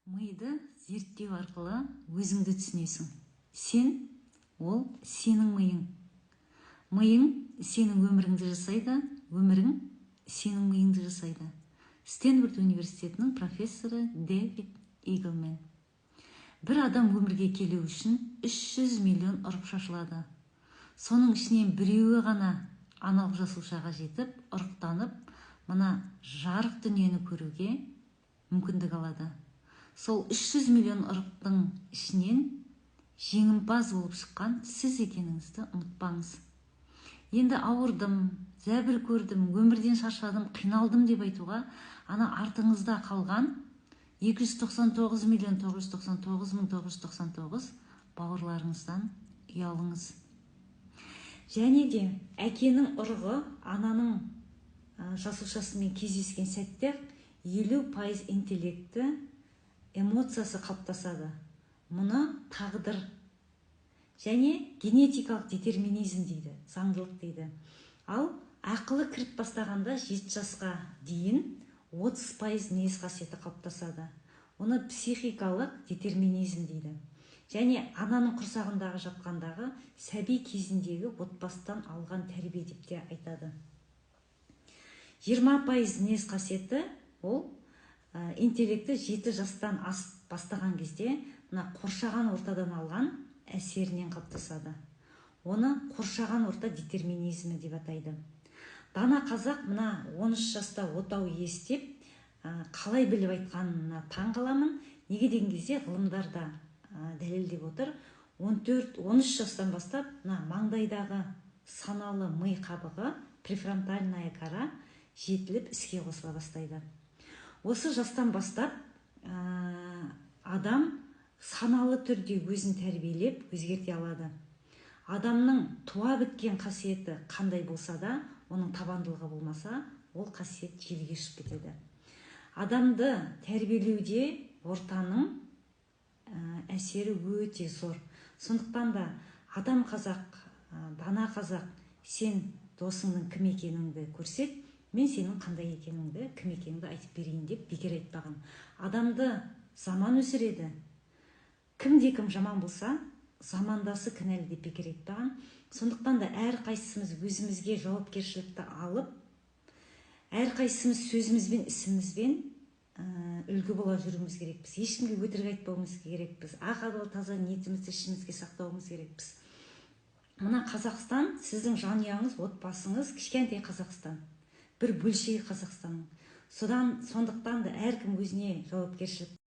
Миды зерттеу арқылы өзіңді түсінесің. Сен – ол сенің миың. Миың сенің өміріңді жасайды, өмірің сенің миыңды жасайды. Стэнфорд университетінің профессоры Дэвид Иглмен. Бір адам өмірге келу үшін 300 миллион ұрық шашылады. Соның ішінен біреуі ғана аналық жасушаға жетіп, ұрықтанып, мына жарық дүниені көруге мүмкіндік алады. Сол 300 миллион ұрықтың ішінен жеңімпаз болып шыққан сіз екеніңізді ұмытпаңыз. Енді ауырдым, зәбір көрдім, өмірден шаршадым, қиналдым деп айтуға ана артыңызда қалған 299 миллион 999 мың 999 бауырларыңыздан ұялыңыз. Және де әкенің ұрығы ананың жасушасымен кездескен сәтте 50% интеллекті, эмоциясы қалыптасады. Мұны тағдыр және генетикалық детерминизм дейді, заңдылық дейді. Ал ақылы кіріп бастағанда, 7 жасқа дейін 30% мінез қасиеті қалыптасады. Оны психикалық детерминизм дейді. Және ананың құрсағындағы жатқандағы, сәби кезіндегі отбасыдан алған тәрбие деп те айтады. 20% мінез қасиеті, ол интеллекті 7 жастан асып бастаған кезде мына қоршаған ортадан алған әсерінен қалыптасады. Оны қоршаған орта детерминизмі деп атайды. Дана қазақ мына 13 жаста отау иесі деп қалай біліп айтқанына таң қаламын. Неге деген кезде, ғылымдар да дәлелдеп отыр: 14-13 жастан бастап мына маңдайдағы саналы ми қабығы, префронтальная кора жетіліп, іске қосыла бастайды. Осы жастан бастап адам саналы түрде өзін тәрбиелеп, өзгерте алады. Адамның туа біткен қасиеті қандай болса да, оның табандылығы болмаса, ол қасиет желге ұшып кетеді. Адамды тәрбиелеуде ортаның әсері өте зор. Сондықтан да адам қазақ, дана қазақ: «Сен досыңның кім екеніңді көрсет, мен сенің қандай екеніңді, кім екеніңді айтып берейін», – деп бекер айтпаған. Адамды заман өсіреді. Кімде кім жаман болса, замандасы кінәлі деп бекер айтпаған. Сондықтан да әрқайсымыз өзімізге жауапкершілікті алып, әрқайсымыз сөзімізбен, ісімізбен үлгі бола жүруіміз керекпіз. Ешкімге өтірік айтпауымыз керекпіз. Ақ, адал, таза ниетімізді ішімізге сақтауымыз керекпіз. Мына Қазақстан – сіздің жанұяңыз, отбасыңыз, кішкентай Қазақстан, бір бөлшегі Қазақстанның. Содан, сондықтан да әркім өзіне жауапкершілік